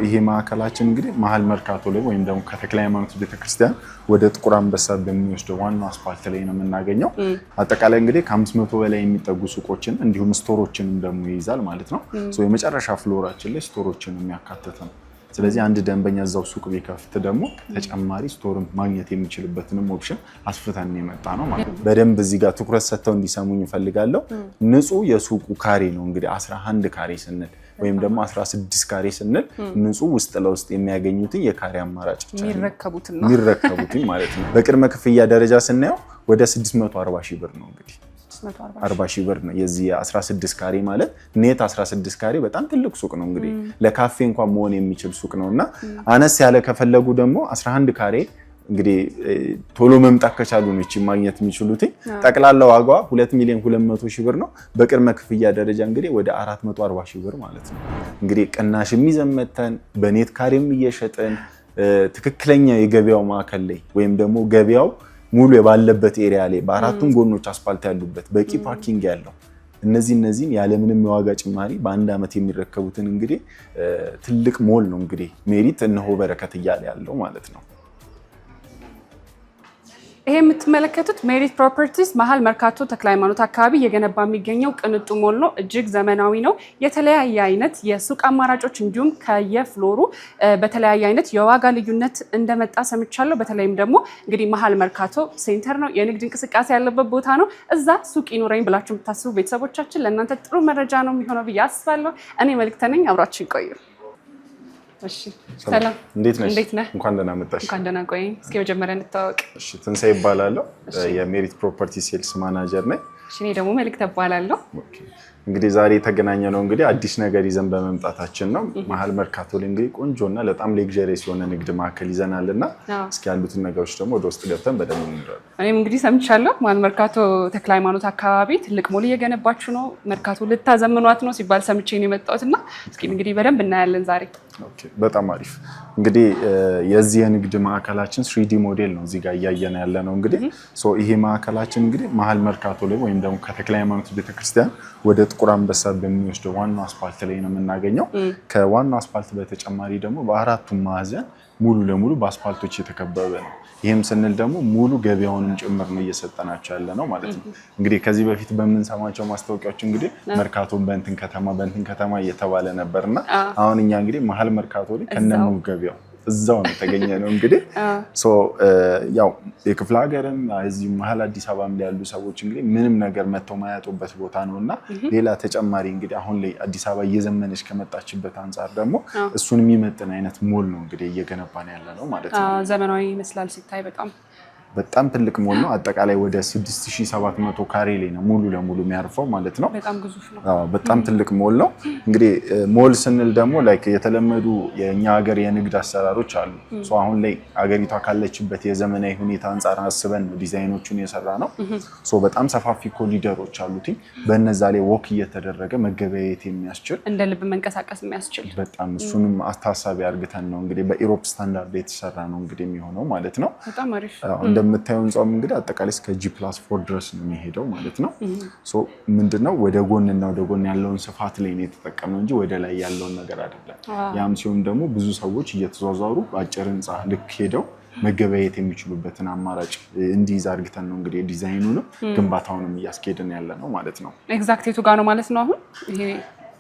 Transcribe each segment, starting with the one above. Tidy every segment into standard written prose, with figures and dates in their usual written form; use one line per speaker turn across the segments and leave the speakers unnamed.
ይሄ ማዕከላችን እንግዲህ መሀል መርካቶ ላይ ወይም ደግሞ ከተክለ ሃይማኖት ቤተክርስቲያን ወደ ጥቁር አንበሳ በሚወስደው ዋናው አስፋልት ላይ ነው የምናገኘው። አጠቃላይ እንግዲህ ከ500 በላይ የሚጠጉ ሱቆችን እንዲሁም store ኦችንም ደግሞ ይይዛል ማለት ነው። የመጨረሻ floor ኣችን ላይ store ኦችን የሚያካትት ነው። ስለዚህ አንድ ደንበኛ እዛው ሱቅ ቢከፍት ደግሞ ተጨማሪ store ም ማግኘት የሚችልበትንም option አስፍተን የመጣ ነው ማለት ነው። በደንብ እዚህ ጋር ትኩረት ሰጥተው እንዲሰሙኝ እፈልጋለሁ። ንጹህ የሱቁ ካሬ ነው እንግዲህ 11 ካሬ ስንል ወይም ደግሞ 16 ካሬ ስንል ንጹህ ውስጥ ለውስጥ የሚያገኙትን የካሬ አማራጭ የሚረከቡትን ማለት ነው። በቅድመ ክፍያ ደረጃ ስናየው ወደ 640 ሺህ ብር ነው፣ እንግዲህ 40 ሺህ ብር ነው። የዚህ 16 ካሬ ማለት net 16 ካሬ በጣም ትልቅ ሱቅ ነው። እንግዲህ ለካፌ እንኳን መሆን የሚችል ሱቅ ነው እና አነስ ያለ ከፈለጉ ደግሞ 11 ካሬ እንግዲህ ቶሎ መምጣት ከቻሉ ነው ይቺ ማግኘት የሚችሉት። ጠቅላላ ዋጋዋ 2 ሚሊዮን 200 ሺህ ብር ነው። በቅድመ ክፍያ ደረጃ እንግዲህ ወደ 440 ሺህ ብር ማለት ነው። እንግዲህ ቅናሽ ይዘን መተን በ net ካሬም እየሸጥን ትክክለኛ የገበያው ማዕከል ላይ ወይም ደግሞ ገበያው ሙሉ ባለበት area ላይ፣ በአራቱም ጎኖች አስፋልት ያሉበት፣ በቂ parking ያለው፣ እነዚህን ያለምንም የዋጋ ጭማሪ በአንድ ዓመት የሚረከቡትን እንግዲህ ትልቅ ሞል ነው እንግዲህ ሜሪት እነሆ በረከት እያለ ያለው ማለት ነው።
ይሄ የምትመለከቱት ሜሪት ፕሮፐርቲስ መሀል መርካቶ ተክለ ሃይማኖት አካባቢ እየገነባ የሚገኘው ቅንጡ ሞል ነው። እጅግ ዘመናዊ ነው። የተለያየ አይነት የሱቅ አማራጮች እንዲሁም ከየ floor ኡ በተለያየ አይነት የዋጋ ልዩነት እንደመጣ ሰምቻለሁ። በተለይም ደግሞ እንግዲህ መሀል መርካቶ center ነው፣ የንግድ እንቅስቃሴ ያለበት ቦታ ነው። እዛ ሱቅ ይኑረኝ ብላችሁ የምታስቡ ቤተሰቦቻችን ለእናንተ ጥሩ መረጃ ነው የሚሆነው ብዬ አስባለሁ። እኔ መልክተ ነኝ፣ አብራችን ቆዩ። ሰላም።
እንዴት ነሽ?
እንዴት ነህ?
እንኳን ደህና መጣሽ።
እንኳን ደህና ቆየኝ። እስኪ መጀመሪያ እንተዋወቅ።
እሺ፣ ትንሳኤ እባላለሁ። የሜሪት ፕሮፐርቲ sales manager ነኝ።
እሺ፣ እኔ ደግሞ መልክተ እባላለሁ።
Okay። እንግዲህ ዛሬ የተገናኘነው እንግዲህ አዲስ ነገር ይዘን በመምጣታችን ነው። መሀል መርካቶ ላይ እንግዲህ ቆንጆ እና በጣም luxurious የሆነ ንግድ ማዕከል ይዘናል እና እስኪ ያሉትን ነገሮች ደግሞ ወደ ውስጥ ገብተን በደንብ እንረዳለን።
እኔም እንግዲህ ሰምቻለሁ መሀል መርካቶ ተክለ ሃይማኖት አካባቢ ትልቅ ሞል እየገነባችሁ ነው፣ መርካቶ ልታዘምኗት ነው ሲባል ሰምቼ ነው የመጣሁት እና እስኪ እንግዲህ በደንብ እናያለን ዛሬ።
Okay፣ በጣም አሪፍ። እንግዲህ የዚህ የንግድ ማዕከላችን 3D model ነው እዚህ ጋር እያየን ያለ ነው። እንግዲህ so ይሄ ማዕከላችን እንግዲህ መሀል መርካቶ ላይ ወይም ደግሞ ከተክለ ሃይማኖት ቤተክርስቲያን ወደ ጥቁር አንበሳ በሚወስደው ዋናው አስፋልት ላይ ነው የምናገኘው። ከዋናው አስፋልት በተጨማሪ ደግሞ በአራቱም ማዕዘን ሙሉ ለሙሉ በአስፋልቶች የተከበበ ነው። ይህም ስንል ደግሞ ሙሉ ገበያውንም ጭምር ነው እየሰጠናቸው ያለ ነው ማለት ነው። እንግዲህ ከዚህ በፊት በምንሰማቸው ማስታወቂያዎች እንግዲህ መርካቶን በእንትን ከተማ በእንትን ከተማ እየተባለ ነበር እና አሁን እኛ እንግዲህ መሀል መርካቶ ላይ ከነሙሉ ገበያው እዛው ነው የተገኘ ነው። እንግዲህ ያው የክፍለ ሀገርም እዚህ መሀል አዲስ አበባም ላይ ያሉ ሰዎች እንግዲህ ምንም ነገር መጥተው ማያጡበት ቦታ ነው እና ሌላ ተጨማሪ እንግዲህ አሁን ላይ አዲስ አበባ እየዘመነች ከመጣችበት አንጻር ደግሞ እሱን የሚመጥን አይነት ሞል ነው እንግዲህ እየገነባን ያለ ነው ማለት ነው።
ዘመናዊ ይመስላል ሲታይ በጣም።
በጣም ትልቅ ሞል ነው። አጠቃላይ ወደ 6700 ካሬ ላይ ነው ሙሉ ለሙሉ የሚያርፈው ማለት ነው።
በጣም ግዙፍ ነው።
አዎ፣ በጣም ትልቅ ሞል ነው። እንግዲህ ሞል ስንል ደግሞ like የተለመዱ የእኛ ሀገር የንግድ አሰራሮች አሉ። So አሁን ላይ አገሪቷ ካለችበት የዘመናዊ ሁኔታ አንጻር አስበን ነው ዲዛይኖቹን የሰራነው። So በጣም ሰፋፊ ኮሪደሮች አሉት። በነዛ ላይ walk እየተደረገ መገበያየት የሚያስችል
እንደ ልብ መንቀሳቀስ የሚያስችል።
በጣም እሱንም ታሳቢ አርግተን ነው እንግዲህ በ Europe standard የተሰራ ነው እንግዲህ የሚሆነው ማለት ነው።
በጣም አሪፍ።
እንደምታየው ህንፃውም እንግዲህ አጠቃላይ እስከ G+4 ድረስ ነው የሚሄደው ማለት ነው። So ምንድነው ወደ ጎንና ወደ ጎን ያለውን ስፋት ላይ ነው የተጠቀምነው እንጂ ወደ ላይ ያለውን ነገር አይደለም። ያም ሲሆን ደግሞ ብዙ ሰዎች እየተዟዟሩ በአጭር ህንፃ ልክ ሄደው መገበያየት የሚችሉበትን አማራጭ እንዲይዝ አድርግተን ነው እንግዲህ ዲዛይኑንም ግንባታውንም እያስኬድን ያለ ነው ማለት ነው።
Exact የቱ ጋር ነው ማለት ነው አሁን ይሄ?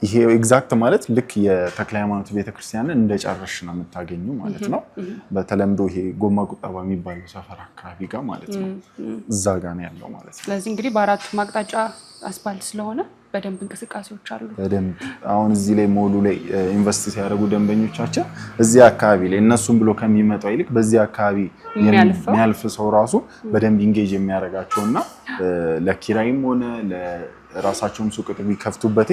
ይሄ exact ማለት ልክ የተክለ ሃይማኖት ቤተክርስቲያንን እንደጨረሽ ነው የምታገኙ ማለት ነው። በተለምዶ ይሄ ጎማ ቁጠባ የሚባለው ሰፈር አካባቢ ጋር ማለት ነው። እዛ ጋር ነው ያለው ማለት ነው።
ስለዚህ እንግዲህ በአራቱም አቅጣጫ አስፋልት ስለሆነ በደንብ እንቅስቃሴዎች አሉ።
በደንብ አሁን እዚህ ላይ ሞሉ ላይ invest ሲያደርጉ ደንበኞቻችን እዚህ አካባቢ ላይ እነሱም ብሎ ከሚመጣው ይልቅ በዚህ አካባቢ የሚያልፍ ሰው ራሱ በደንብ engage የሚያደርጋቸው እና ለኪራይም ሆነ ለራሳቸውም ሱቅ ቢከፍቱበት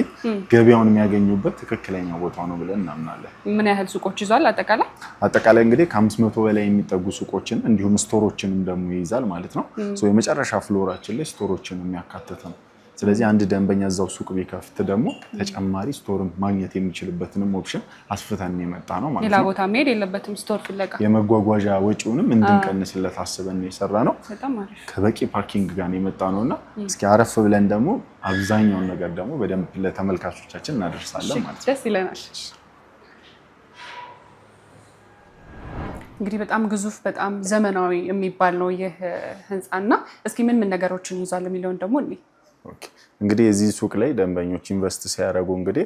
ገበያውን የሚያገኙበት ትክክለኛ ቦታ ነው ብለን እናምናለን።
ምን ያህል ሱቆች ይዟል አጠቃላይ?
አጠቃላይ እንግዲህ ከ500 በላይ የሚጠጉ ሱቆችን እንዲሁም store ኦችንም ደግሞ ይይዛል ማለት ነው። የመጨረሻ floor ኣችን ላይ store ኦችን የሚያካትት ነው። ስለዚህ አንድ ደንበኛ እዛው ሱቅ ቢከፍት ደግሞ ተጨማሪ store ም ማግኘት የሚችልበትንም option አስፍተን የመጣ ነው ማለት
ሌላ
ነው።
ቦታ መሄድ የለበትም store ፍለጋ።
የመጓጓዣ ወጪውንም እንድንቀንስለት አስበን ነው የሰራነው።
በጣም አሪፍ።
ከበቂ parking ጋር ነው የመጣ ነው እና እስኪ አረፍ ብለን ደግሞ አብዛኛውን ነገር ደግሞ በደንብ ለተመልካቾቻችን እናደርሳለን ማለት ነው።
ደስ ይለናል። እንግዲህ በጣም ግዙፍ በጣም ዘመናዊ የሚባል ነው ይህ ህንፃና እስኪ ምን ምን ነገሮችን ይዟል የሚለውን ደግሞ እኔ
እንግዲህ የዚህ ሱቅ ላይ ደንበኞች invest ሲያደርጉ እንግዲህ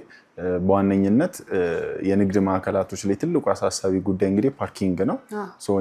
በዋነኝነት የንግድ ማዕከላቶች ላይ ትልቁ አሳሳቢ ጉዳይ እንግዲህ parking ነው።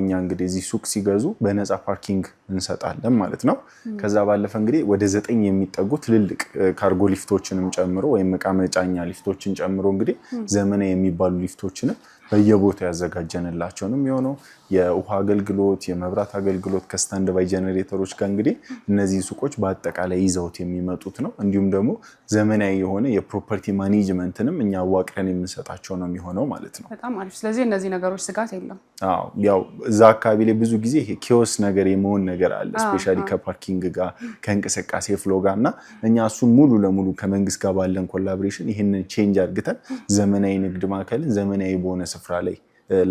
እኛ እንግዲህ እዚህ ሱቅ ሲገዙ በነፃ parking እንሰጣለን ማለት ነው። ከዛ ባለፈ እንግዲህ ወደ 9 የሚጠጉ ትልልቅ cargo lift ኦችንም ጨምሮ ወይም እቃ መጫኛ ሊፍቶችን ጨምሮ እንግዲህ ዘመናዊ የሚባሉ ሊፍቶችንም በየቦታው ያዘጋጀንላቸው ነው የሚሆነው። የውሃ አገልግሎት፣ የመብራት አገልግሎት ከ stand by ጀነሬተሮች ጋር እንግዲህ እነዚህ ሱቆች በአጠቃላይ ይዘውት የሚመጡት ነው። እንዲሁም ደግሞ ዘመናዊ የሆነ የ property management ንም እኛ አዋቅረን የምንሰጣቸው ነው የሚሆነው ማለት ነው።
በጣም አሪፍ። ስለዚህ እነዚህ ነገሮች ስጋት የለም።
አዎ፣ ያው እዛ አካባቢ ላይ ብዙ ጊዜ ይሄ chaos ነገር የመሆን ነገር አለ፣ especially ከ parking ጋር ከእንቅስቃሴ flow ጋር እና እኛ እሱን ሙሉ ለሙሉ ከመንግስት ጋር ባለን collaboration ይህንን change አድርገን ዘመናዊ ንግድ ማዕከልን ዘመናዊ በሆነ ስፍራ ላይ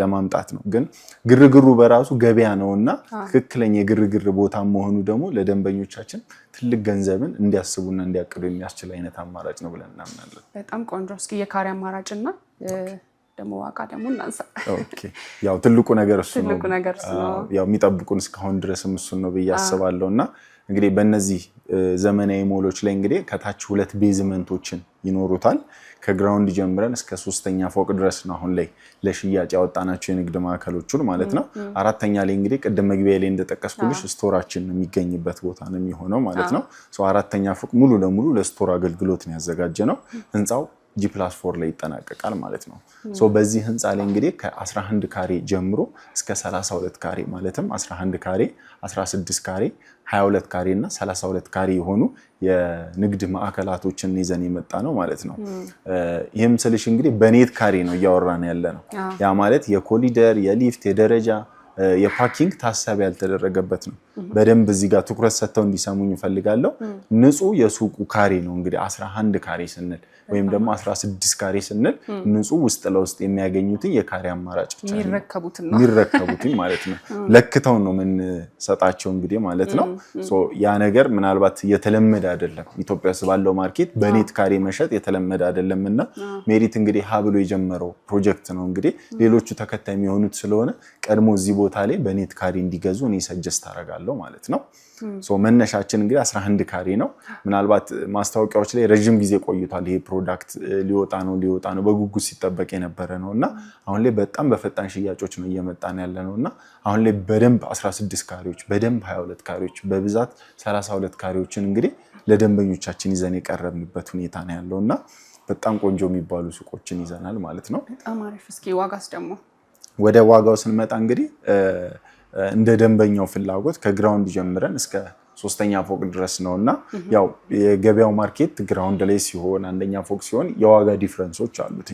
ለማምጣት ነው። ግን ግርግሩ በራሱ ገበያ ነው እና ትክክለኛ የግርግር ቦታ መሆኑ ደግሞ ለደንበኞቻችን ትልቅ ገንዘብን እንዲያስቡና እንዲያቅዱ የሚያስችል አይነት አማራጭ ነው ብለን እናምናለን።
በጣም ቆንጆ። እስኪ የካሬ አማራጭና ደግሞ ዋጋ ደግሞ እናንሳ።
Okay፣ ያው ትልቁ ነገር እሱ ነው።
ትልቁ ነገር እሱ ነው።
ያው የሚጠብቁን እስካሁን ድረስም እሱን ነው ብዬ አስባለሁ እና እንግዲህ በእነዚህ ዘመናዊ ሞሎች ላይ እንግዲህ ከታች 2 basement ኦችን ይኖሩታል። ከ ground ጀምረን እስከ 3ኛ ፎቅ ድረስ ነው አሁን ላይ ለሽያጭ ያወጣናቸው የንግድ ማዕከሎቹን ማለት ነው። 4ኛ ላይ እንግዲህ ቅድም መግቢያ ላይ እንደጠቀስኩልሽ store ኣችን የሚገኝበት ቦታ ነው የሚሆነው ማለት ነው። 4ኛ ፎቅ ሙሉ ለሙሉ ለ store አገልግሎት ነው ያዘጋጀነው። ህንፃው G+4 ላይ ይጠናቀቃል ማለት ነው። በዚህ ህንፃ ላይ እንግዲህ ከ11 ካሬ ጀምሮ እስከ 32 ካሬ ማለትም 11 ካሬ፣ 16 ካሬ፣ 22 ካሬ እና 32 ካሬ የሆኑ የንግድ ማዕከላቶችን ይዘን የመጣ ነው ማለት ነው። ይህም ስልሽ እንግዲህ በ net ካሬ ነው እያወራን ያለ ነው። ያ ማለት የኮሊደር፣ የሊፍት፣ የደረጃ፣ የ parking ታሳቢ ያልተደረገበት ነው። በደንብ እዚህ ጋር ትኩረት ሰጥተው እንዲሰሙኝ እፈልጋለሁ። ንጹህ የሱቁ ካሬ ነው እንግዲህ 11 ካሬ ስንል ወይም ደግሞ 16 ካሬ ስንል ንጹህ ውስጥ ለውስጥ የሚያገኙትን የካሬ አማራጭ የሚረከቡትን ማለት ነው። ለክተው ነው የምንሰጣቸው እንግዲህ ማለት ነው። ያ ነገር ምናልባት የተለመደ አይደለም። ኢትዮጵያ ውስጥ ባለው market በ net ካሬ መሸጥ የተለመደ አይደለም እና ሜሪት እንግዲህ ሀ ብሎ የጀመረው ፕሮጀክት ነው እንግዲህ ሌሎቹ ተከታይ የሚሆኑት ስለሆነ ቀድሞ እዚህ ቦታ ላይ በ net ካሬ እንዲገዙ እኔ suggest አደርጋለሁ ማለት ነው። መነሻችን እንግዲህ 11 ካሬ ነው። ምናልባት ማስታወቂያዎች ላይ ረዥም ጊዜ ቆይቷል። ይሄ product ሊወጣ ነው በጉጉት ሲጠበቅ የነበረ ነው እና አሁን ላይ በጣም በፈጣን ሽያጮች ነው እየመጣን ያለ ነው እና አሁን ላይ በደንብ 16 ካሬዎች፣ በደንብ 22 ካሬዎች፣ በብዛት 32 ካሬዎችን እንግዲህ ለደንበኞቻችን ይዘን የቀረብንበት ሁኔታ ነው ያለው እና በጣም ቆንጆ የሚባሉ ሱቆችን ይዘናል ማለት ነው።
በጣም አሪፍ። እስኪ ዋጋስ ደግሞ
ወደ ዋጋው ስንመጣ እንግዲህ እንደ ደንበኛው ፍላጎት ከ ground ጀምረን እስከ 3ኛ ፎቅ ድረስ ነው እና ያው የገበያው market ground ላይ ሲሆን 1ኛ ፎቅ ሲሆን የዋጋ difference ኦች አሉት።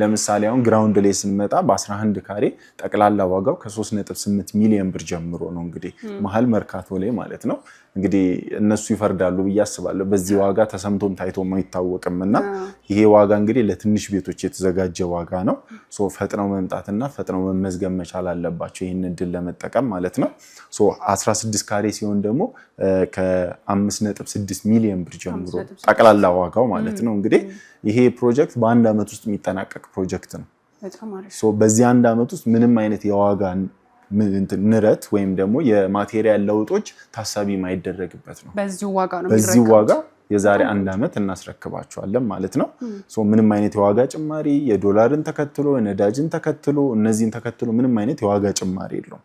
ለምሳሌ አሁን ground ላይ ስንመጣ በ11 ካሬ ጠቅላላ ዋጋው ከ3.8 ሚሊዮን ብር ጀምሮ ነው እንግዲህ መሀል መርካቶ ላይ ማለት ነው። እንግዲህ እነሱ ይፈርዳሉ ብዬ አስባለሁ። በዚህ ዋጋ ተሰምቶም ታይቶም አይታወቅም እና ይሄ ዋጋ እንግዲህ ለትንሽ ቤቶች የተዘጋጀ ዋጋ ነው። ፈጥነው መምጣትና ፈጥነው መመዝገብ መቻል አለባቸው ይህን እድል ለመጠቀም ማለት ነው። 16 ካሬ ሲሆን ደግሞ ከ5.6 ሚሊዮን ብር ጀምሮ ጠቅላላ ዋጋው ማለት ነው። እንግዲህ ይሄ ፕሮጀክት በአንድ ዓመት ውስጥ የሚጠናቀቅ ፕሮጀክት ነው። በዚህ አንድ ዓመት ውስጥ ምንም አይነት የዋጋ ንረት ወይም ደግሞ የ material ለውጦች ታሳቢ የማይደረግበት ነው። በዚህ ዋጋ የዛሬ አንድ ዓመት እናስረክባቸዋለን ማለት ነው። ምንም አይነት የዋጋ ጭማሪ የዶላርን ተከትሎ ነዳጅን ተከትሎ እነዚህን ተከትሎ ምንም አይነት የዋጋ ጭማሪ የለውም።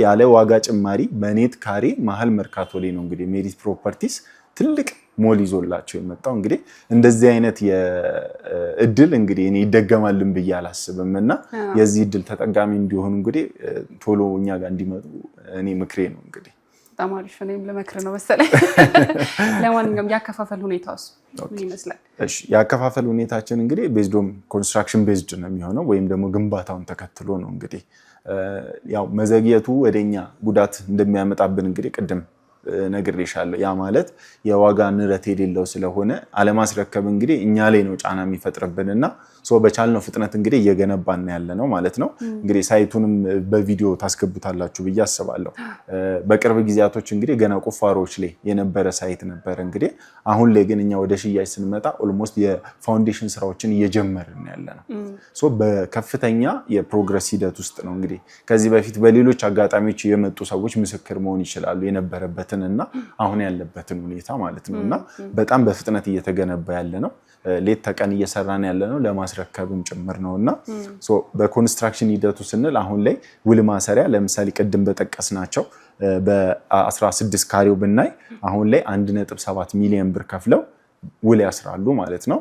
ያለ ዋጋ ጭማሪ በ net ካሬ መሀል መርካቶ ላይ ነው እንግዲህ ሜሪት ፕሮፐርቲስ ትልቅ ሞል ይዞላቸው የመጣው። እንግዲህ እንደዚህ አይነት እድል እንግዲህ እኔ ይደገማልን ብዬ አላስብም እና የዚህ እድል ተጠቃሚ እንዲሆኑ እንግዲህ ቶሎ እኛ ጋር እንዲመጡ እኔ ምክሬ ነው። እንግዲህ
በጣም አሪፍ፣ እኔም ልመክር ነው መሰለኝ። ለማንኛውም ያከፋፈል ሁኔታውስ ምን ይመስላል?
እሺ፣ ያከፋፈል ሁኔታችን እንግዲህ based on construction based ነው የሚሆነው ወይም ደግሞ ግንባታውን ተከትሎ ነው። እንግዲህ ያው መዘግየቱ ወደኛ ጉዳት እንደሚያመጣብን እንግዲህ ቅድም ነግሬሻለሁ። ያ ማለት የዋጋ ንረት የሌለው ስለሆነ አለማስረከብ እንግዲህ እኛ ላይ ነው ጫና የሚፈጥርብን እና በቻልነው ፍጥነት እንግዲህ እየገነባን ያለ ነው ማለት ነው። እንግዲህ site ኡንም በቪዲዮ ታስገቡታላችሁ ብዬ አስባለሁ። በቅርብ ጊዜያቶች እንግዲህ ገና ቁፋሮች ላይ የነበረ site ነበር። እንግዲህ አሁን ላይ ግን እኛ ወደ ሽያጭ ስንመጣ almost የ foundation ስራዎችን እየጀመርን ያለ ነው። በከፍተኛ የ progress ሂደት ውስጥ ነው። እንግዲህ ከዚህ በፊት በሌሎች አጋጣሚዎች የመጡ ሰዎች ምስክር መሆን ይችላሉ የነበረበትን እና አሁን ያለበትን ሁኔታ ማለት ነው። እና በጣም በፍጥነት እየተገነባ ያለ ነው። ሌት ተቀን እየሰራን ያለ ነው ለማስረከብም ጭምር ነው። እና በ construction ሂደቱ ስንል አሁን ላይ ውል ማሰሪያ ለምሳሌ ቅድም በጠቀስናቸው በ16 ካሬው ብናይ አሁን ላይ 1.7 ሚሊዮን ብር ከፍለው ውል ያስራሉ ማለት ነው።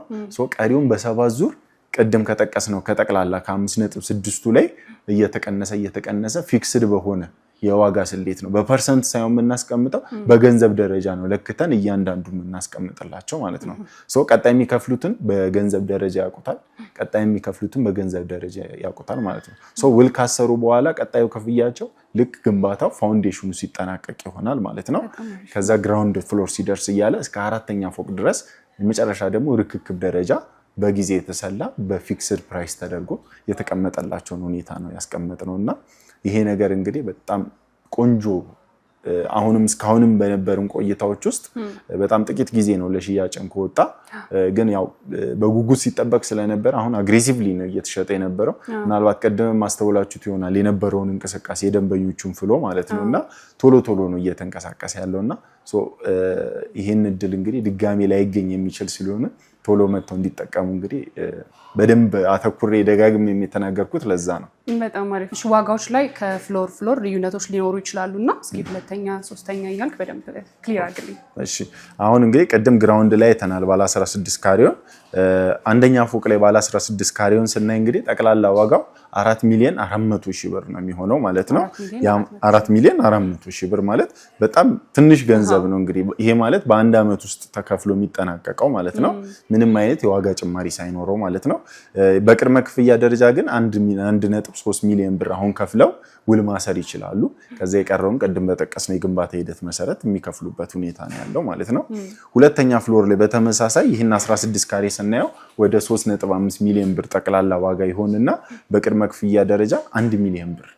ቀሪውን በሰባት ዙር ቅድም ከጠቀስነው ከጠቅላላ ከ5.6ቱ ላይ እየተቀነሰ እየተቀነሰ fixed በሆነ የዋጋ ስሌት ነው። በ percent ሳይሆን የምናስቀምጠው በገንዘብ ደረጃ ነው ለክተን እያንዳንዱ የምናስቀምጥላቸው ማለት ነው። ቀጣይ የሚከፍሉትን በገንዘብ ደረጃ ያውቁታል። ቀጣይ የሚከፍሉትን በገንዘብ ደረጃ ያውቁታል ማለት ነው። ውል ካሰሩ በኋላ ቀጣዩ ክፍያቸው ልክ ግንባታው foundation ኑ ሲጠናቀቅ ይሆናል ማለት ነው። ከዛ ground floor ሲደርስ እያለ እስከ አራተኛ ፎቅ ድረስ የመጨረሻ ደግሞ ርክክብ ደረጃ በጊዜ የተሰላ በ fixed price ተደርጎ የተቀመጠላቸውን ሁኔታ ነው ያስቀመጥነው። እና ይሄ ነገር እንግዲህ በጣም ቆንጆ፣ አሁንም እስካሁንም በነበሩን ቆይታዎች ውስጥ በጣም ጥቂት ጊዜ ነው ለሽያጭን ከወጣ፣ ግን ያው በጉጉት ሲጠበቅ ስለነበር አሁን aggressively ነው እየተሸጠ የነበረው። ምናልባት ቅድም ማስተውላችሁት ይሆናል የነበረውን እንቅስቃሴ፣ የደንበኞቹን flow ማለት ነው። እና ቶሎ ቶሎ ነው እየተንቀሳቀሰ ያለው። እና ይህን እድል እንግዲህ ድጋሜ ላይገኝ የሚችል ስለሆነ ቶሎ መጥተው እንዲጠቀሙ እንግዲህ በደንብ አተኩሬ ደጋግሜ የተናገርኩት ለዛ ነው።
በጣም አሪፍ። እሺ፣ ዋጋዎች ላይ ከ floor floor ልዩነቶች ሊኖሩ ይችላሉ እና እስኪ ሁለተኛ፣ ሶስተኛ እያልክ በደንብ clear አድርግልኝ።
እሺ፣ አሁን እንግዲህ ቅድም ground ላይ አይተናል ባለ 16 ካሬውን። አንደኛ ፎቅ ላይ ባለ 16 ካሬውን ስናይ እንግዲህ ጠቅላላ ዋጋው 4 ሚሊዮን 400 ሺህ ብር ነው የሚሆነው ማለት ነው። 4 ሚሊዮን 400 ሺህ ብር ማለት በጣም ትንሽ ገንዘብ ነው። እንግዲህ ይሄ ማለት በአንድ ዓመት ውስጥ ተከፍሎ የሚጠናቀቀው ማለት ነው። ምንም አይነት የዋጋ ጭማሪ ሳይኖረው ማለት ነው። በቅድመ ክፍያ ደረጃ ግን 1.3 ሚሊዮን ብር አሁን ከፍለው ውል ማሰር ይችላሉ። ከዛ የቀረውን ቅድም በጠቀስነው የግንባታ ሂደት መሰረት የሚከፍሉበት ሁኔታ ነው ያለው ማለት ነው። ሁለተኛ floor ላይ በተመሳሳይ ይህን 16 ካሬ ስናየው ወደ 3.5 ሚሊዮን ብር ጠቅላላ ዋጋ ይሆንና በቅድመ ክፍያ ደረጃ 1 ሚሊዮን ብር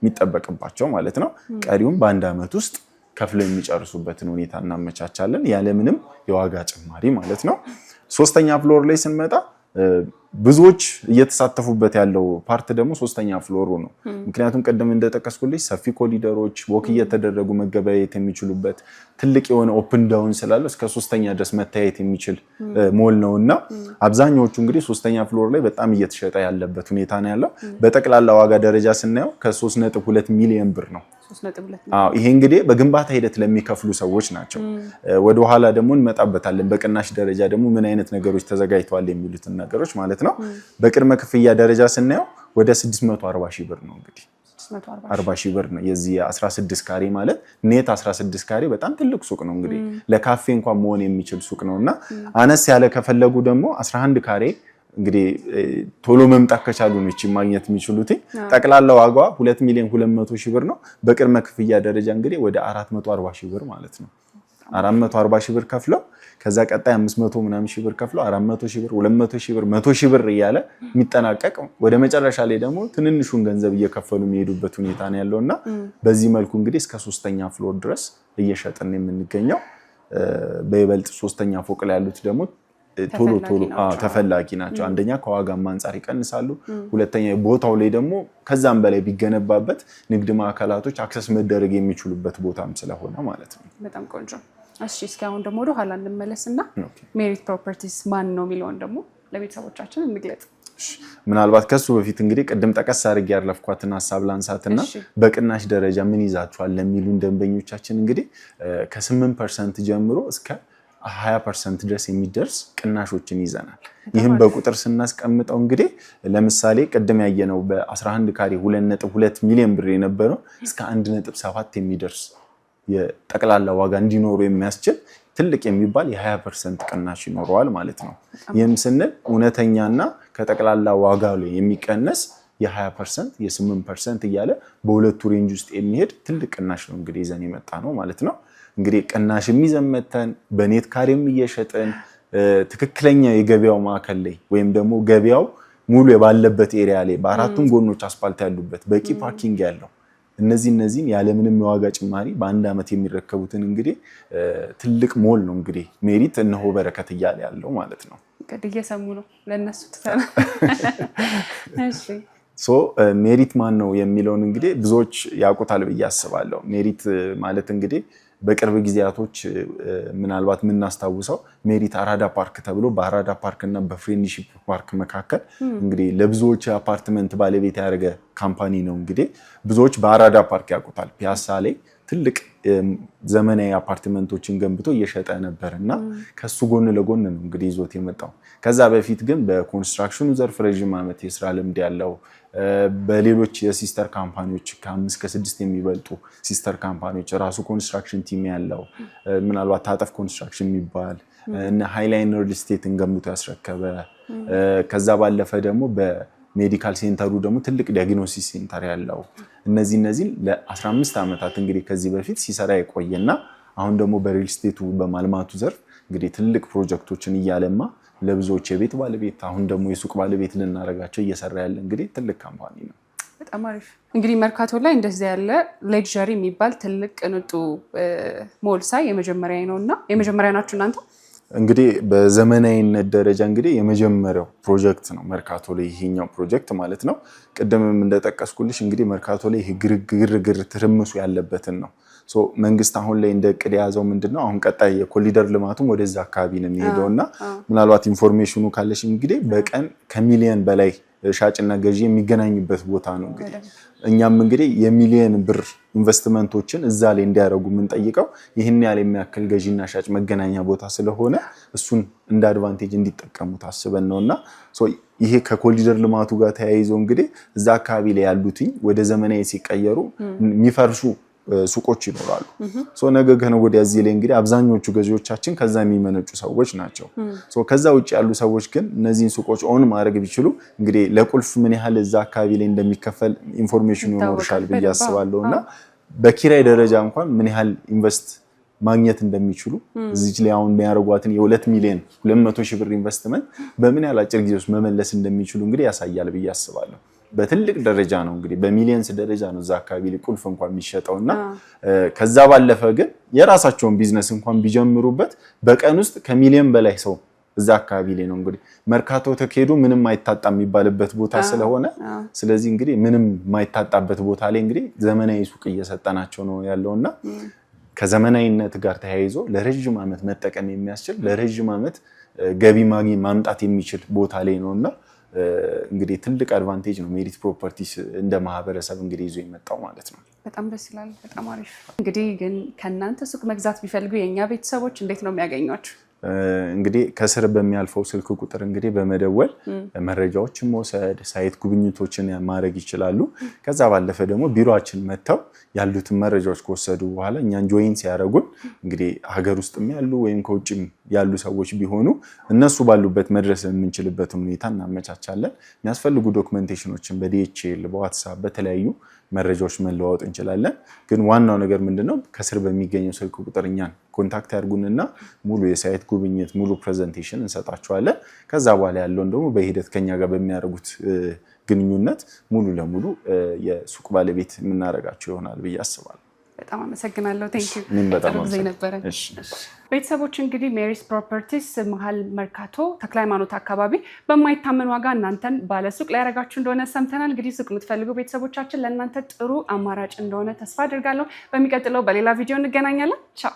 የሚጠበቅባቸው ማለት ነው። ቀሪውም በአንድ ዓመት ውስጥ ከፍለው የሚጨርሱበትን ሁኔታ እናመቻቻለን ያለምንም የዋጋ ጭማሪ ማለት ነው። ሶስተኛ floor ላይ ስንመጣ ብዙዎች እየተሳተፉበት ያለው part ደግሞ ሶስተኛ floor ኡ ነው። ምክንያቱም ቅድም እንደጠቀስኩልሽ ሰፊ ኮሪደሮች፣ walk እየተደረጉ መገበያየት የሚችሉበት ትልቅ የሆነ open down ስላለው እስከ ሶስተኛ ድረስ መታየት የሚችል ሞል ነው። እና አብዛኛዎቹ እንግዲህ ሶስተኛ floor ላይ በጣም እየተሸጠ ያለበት ሁኔታ ነው ያለው። በጠቅላላ ዋጋ ደረጃ ስናየው ከ3.2 ሚሊዮን ብር ነው። ይሄ እንግዲህ በግንባታ ሂደት ለሚከፍሉ ሰዎች ናቸው። ወደኋላ ደግሞ እንመጣበታለን። በቅናሽ ደረጃ ደግሞ ምን አይነት ነገሮች ተዘጋጅተዋል የሚሉትን ነገሮች ማለት ነው። በቅድመ ክፍያ ደረጃ ስናየው ወደ 640 ሺህ ብር ነው። እንግዲህ 40 ሺህ ብር ነው የዚህ 16 ካሬ ማለት። Net 16 ካሬ በጣም ትልቅ ሱቅ ነው። እንግዲህ ለካፌ እንኳን መሆን የሚችል ሱቅ ነው። እና አነስ ያለ ከፈለጉ ደግሞ 11 ካሬ፣ እንግዲህ ቶሎ መምጣት ከቻሉ ነው ይቺን ማግኘት የሚችሉት። ጠቅላላ ዋጋዋ 2 ሚሊዮን 200 ሺህ ብር ነው። በቅድመ ክፍያ ደረጃ እንግዲህ ወደ 440 ሺህ ብር ማለት ነው። 440 ሺህ ብር ከፍለው ከዛ ቀጣይ 500 ምናምን ሺህ ብር ከፍለው 400 ሺህ ብር፣ 200 ሺህ ብር፣ 100 ሺህ ብር እያለ የሚጠናቀቅ፣ ወደ መጨረሻ ላይ ደግሞ ትንንሹን ገንዘብ እየከፈሉ የሚሄዱበት ሁኔታ ነው ያለው። እና በዚህ መልኩ እንግዲህ እስከ ሶስተኛ floor ድረስ እየሸጥን የምንገኘው፣ በይበልጥ ሶስተኛ ፎቅ ላይ ያሉት ደግሞ ቶሎ ቶሎ ተፈላጊ ናቸው። አንደኛ ከዋጋም አንጻር ይቀንሳሉ። ሁለተኛ ቦታው ላይ ደግሞ ከዛም በላይ ቢገነባበት ንግድ ማዕከላቶች access መደረግ የሚችሉበት ቦታም ስለሆነ ማለት ነው።
በጣም ቆንጆ። እሺ፣ እስኪ አሁን ደግሞ ወደ ኋላ እንመለስና ሜሪት ፕሮፐርቲስ ማን ነው የሚለውን ደግሞ ለቤተሰቦቻችን እንግለጽ።
ምናልባት ከሱ በፊት እንግዲህ ቅድም ጠቀስ አድርጌ ያለፍኳትን ሀሳብ ላንሳትና በቅናሽ ደረጃ ምን ይዛችኋል ለሚሉን ደንበኞቻችን እንግዲህ ከ8% ጀምሮ እስከ 20% ድረስ የሚደርስ ቅናሾችን ይዘናል። ይህም በቁጥር ስናስቀምጠው እንግዲህ ለምሳሌ ቅድም ያየነው በ11 ካሬ 2.2 ሚሊዮን ብር የነበረው እስከ 1.7 የሚደርስ የጠቅላላ ዋጋ እንዲኖሩ የሚያስችል ትልቅ የሚባል የ20% ቅናሽ ይኖረዋል ማለት ነው። ይህም ስንል እውነተኛና ከጠቅላላ ዋጋ ላይ የሚቀነስ የ20%፣ የ8% እያለ በሁለቱ range ውስጥ የሚሄድ ትልቅ ቅናሽ ነው እንግዲህ ይዘን የመጣ ነው ማለት ነው። እንግዲህ ቅናሽም ይዘን መተን በ net ካሬም እየሸጥን ትክክለኛ የገበያው ማዕከል ላይ ወይም ደግሞ ገበያው ሙሉ ባለበት area ላይ በአራቱም ጎኖች አስፋልት ያሉበት፣ በቂ parking ያለው፣ እነዚህን ያለምንም የዋጋ ጭማሪ በአንድ ዓመት የሚረከቡትን እንግዲህ ትልቅ ሞል ነው እንግዲህ ሜሪት እነሆ በረከት እያለ ያለው ማለት ነው።
እንግዲህ እየሰሙ ነው፣ ለእነሱ ትተናል። እሺ።
So ሜሪት ማን ነው የሚለውን እንግዲህ ብዙዎች ያውቁታል ብዬ አስባለሁ። ሜሪት ማለት እንግዲህ በቅርብ ጊዜያቶች ምናልባት የምናስታውሰው ሜሪት አራዳ ፓርክ ተብሎ በአራዳ ፓርክ እና በፍሬንድሺፕ ፓርክ መካከል እንግዲህ ለብዙዎች የአፓርትመንት ባለቤት ያደረገ company ነው። እንግዲህ ብዙዎች በአራዳ ፓርክ ያውቁታል። ፒያሳ ላይ ትልቅ ዘመናዊ አፓርትመንቶችን ገንብቶ እየሸጠ ነበር እና ከሱ ጎን ለጎን ነው እንግዲህ ይዞት የመጣው። ከዛ በፊት ግን በ construction ኑ ዘርፍ ረዥም ዓመት የስራ ልምድ ያለው፣ በሌሎች የ sister company ዎች ከአምስት ከስድስት የሚበልጡ sister company ዎች ራሱ construction team ያለው፣ ምናልባት ታጠፍ ኮንስትራክሽን የሚባል እነ ሃይላይን ሪል ስቴትን ገንብቶ ያስረከበ፣ ከዛ ባለፈ ደግሞ በ medical center ኡ ደግሞ ትልቅ diagnosis center ያለው፣ እነዚህን ለ15 ዓመታት እንግዲህ ከዚህ በፊት ሲሰራ የቆየና አሁን ደግሞ በሪል ስቴቱ በማልማቱ ዘርፍ እንግዲህ ትልቅ ፕሮጀክቶችን እያለማ ለብዙዎች የቤት ባለቤት፣ አሁን ደግሞ የሱቅ ባለቤት ልናደርጋቸው እየሰራ ያለ እንግዲህ ትልቅ company ነው።
በጣም አሪፍ። እንግዲህ መርካቶ ላይ እንደዚህ ያለ luxury የሚባል ትልቅ ቅንጡ ሞል ሳይ የመጀመሪያ ነው። እና የመጀመሪያ ናችሁ እናንተ?
እንግዲህ በዘመናዊነት ደረጃ እንግዲህ የመጀመሪያው ፕሮጀክት ነው መርካቶ ላይ ይሄኛው ፕሮጀክት ማለት ነው። ቅድምም እንደጠቀስኩልሽ እንግዲህ መርካቶ ላይ ይሄ ግርግር ትርምሱ ያለበትን ነው። So መንግስት አሁን ላይ እንደ እቅድ የያዘው ምንድን ነው? አሁን ቀጣይ የኮሪደር ልማቱም ወደዛ አካባቢ ነው የሚሄደው እና ምናልባት information ኑ ካለሽ እንግዲህ በቀን ከሚሊየን በላይ ሻጭና ገዢ የሚገናኝበት ቦታ ነው። እንግዲህ እኛም እንግዲህ የሚሊየን ብር ኢንቨስትመንቶችን እዛ ላይ እንዲያደርጉ የምንጠይቀው ይህን ያህል የሚያክል ገዢና ሻጭ መገናኛ ቦታ ስለሆነ እሱን እንደ advantage እንዲጠቀሙ ታስበን ነው። እና ይሄ ከኮሪደር ልማቱ ጋር ተያይዞ እንግዲህ እዛ አካባቢ ላይ ያሉትኝ ወደ ዘመናዊ ሲቀየሩ የሚፈርሱ ሱቆች ይኖራሉ። ነገ ከነገ ወዲያ እዚህ ላይ እንግዲህ አብዛኞቹ ገዢዎቻችን ከዛ የሚመነጩ ሰዎች ናቸው። ከዛ ውጭ ያሉ ሰዎች ግን እነዚህን ሱቆች own ማድረግ ቢችሉ እንግዲህ ለቁልፍ ምን ያህል እዛ አካባቢ ላይ እንደሚከፈል information ኑ ይኖርሻል ብዬ አስባለሁ። እና በኪራይ ደረጃ እንኳን ምን ያህል invest ማግኘት እንደሚችሉ፣ እዚች ላይ አሁን የሚያደርጓትን የ2,200,000 ብር ኢንቨስትመንት በምን ያህል አጭር ጊዜ ውስጥ መመለስ እንደሚችሉ እንግዲህ ያሳያል ብዬ አስባለሁ። በትልቅ ደረጃ ነው እንግዲህ በ millions ደረጃ ነው እዛ አካባቢ ላይ ቁልፍ እንኳን የሚሸጠው። እና ከዛ ባለፈ ግን የራሳቸውን ቢዝነስ እንኳን ቢጀምሩበት በቀን ውስጥ ከሚሊየን በላይ ሰው እዛ አካባቢ ላይ ነው። እንግዲህ መርካቶ ተካሄዱ ምንም አይታጣም የሚባልበት ቦታ ስለሆነ፣ ስለዚህ እንግዲህ ምንም የማይታጣበት ቦታ ላይ እንግዲህ ዘመናዊ ሱቅ እየሰጠናቸው ነው ያለው። እና ከዘመናዊነት ጋር ተያይዞ ለረዥም ዓመት መጠቀም የሚያስችል፣ ለረዥም ዓመት ገቢ ማምጣት የሚችል ቦታ ላይ ነው። እና እንግዲህ ትልቅ advantage ነው ሜሪት ፕሮፐርቲስ እንደ ማህበረሰብ እንግዲህ ይዞ የመጣው ማለት ነው።
በጣም ደስ ይላል። በጣም አሪፍ። እንግዲህ ግን ከእናንተ ሱቅ መግዛት ቢፈልጉ የእኛ ቤተሰቦች እንዴት ነው የሚያገኟችሁ?
እንግዲህ ከስር በሚያልፈው ስልክ ቁጥር እንግዲህ በመደወል መረጃዎችን መውሰድ፣ site ጉብኝቶችን ማድረግ ይችላሉ። ከዛ ባለፈ ደግሞ ቢሮአችን መጥተው ያሉትን መረጃዎች ከወሰዱ በኋላ እኛን join ሲያደርጉን እንግዲህ ሀገር ውስጥም ያሉ ወይም ከውጭም ያሉ ሰዎች ቢሆኑ እነሱ ባሉበት መድረስ የምንችልበትን ሁኔታ እናመቻቻለን። የሚያስፈልጉ documentation ኖችን በ DHL፣ በዋትሳፕ፣ በተለያዩ መረጃዎች መለዋወጥ እንችላለን። ግን ዋናው ነገር ምንድነው? ከስር በሚገኘው ስልክ ቁጥር እኛን contact ያድርጉንና ሙሉ የ site ጉብኝት፣ ሙሉ presentation እንሰጣቸዋለን። ከዛ በኋላ ያለውን ደግሞ በሂደት ከኛ ጋር በሚያደርጉት ግንኙነት ሙሉ ለሙሉ የሱቅ ባለቤት የምናደርጋቸው ይሆናል ብዬ አስባለሁ።
በጣም አመሰግናለሁ። Thank you።
እኔም በጣም
ጥሩ ጊዜ ነበረ።
እሺ።
ቤተሰቦች፣ እንግዲህ ሜሪት ፕሮፐርቲስ መሀል መርካቶ ተክለ ሃይማኖት አካባቢ በማይታመን ዋጋ እናንተን ባለሱቅ ሊያደርጋችሁ እንደሆነ ሰምተናል። እንግዲህ ሱቅ የምትፈልጉ ቤተሰቦቻችን ለእናንተ ጥሩ አማራጭ እንደሆነ ተስፋ አድርጋለሁ። በሚቀጥለው በሌላ ቪዲዮ እንገናኛለን። ቻው።